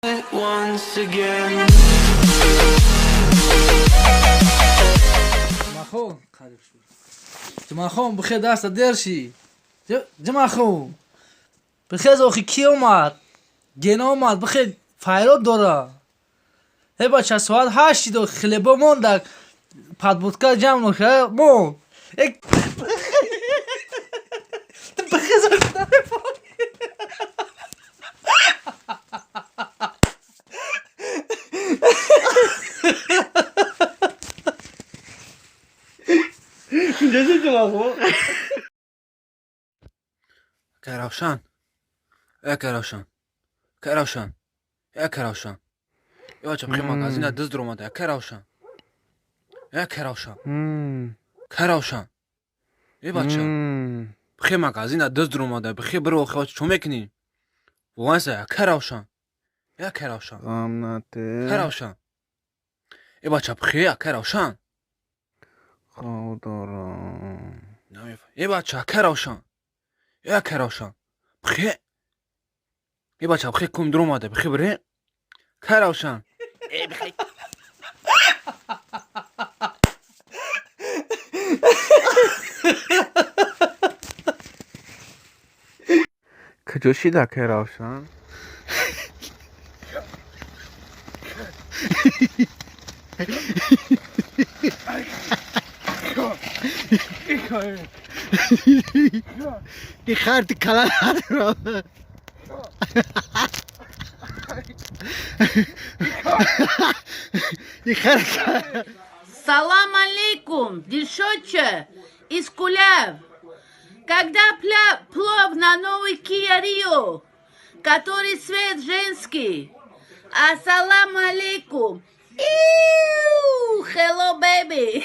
Once again. Ҷумъахон, қариб шуд. Ҷумъахон, бихе, даста дер шид. Ҷумъахон, бихез, охи ки омад? Гена омад, бихе, файрод дора. Э, бача, соат 8 шид, охи хлебо монда, подбутка ҷамъ нока мон. Э, бихез, охи намефаҳмӣ. Акай Равшан, акай Равшан, акай Равшан, акай Равшан. Э, бача, бихе, магазина дизд омада, акай Равшан. Акай Равшан. Акай Равшан. Э, бача. Бихе, магазина дизд омада, бихе, биро, охи, бача, чо мекунӣ? Вайса, акай Равшан. Акай Равшан. Ғам нате. Акай Равшан. Э, бача, бихе, акай Равшан. Хов дорам. Э, бача, акай Равшан. Э, акай Равшан. Бихе. Э, бача, бихе, кум дуромада, бихе, бире. Акай Равшан. Э, бихе. Куҷо шид акай Равшан? Харти калан надорам. Салам алейкум, Дилшодча из Куляб. Когда плов на новый Kia Rio, который цвет женский. Ассалам алейкум. Иу, hello, baby.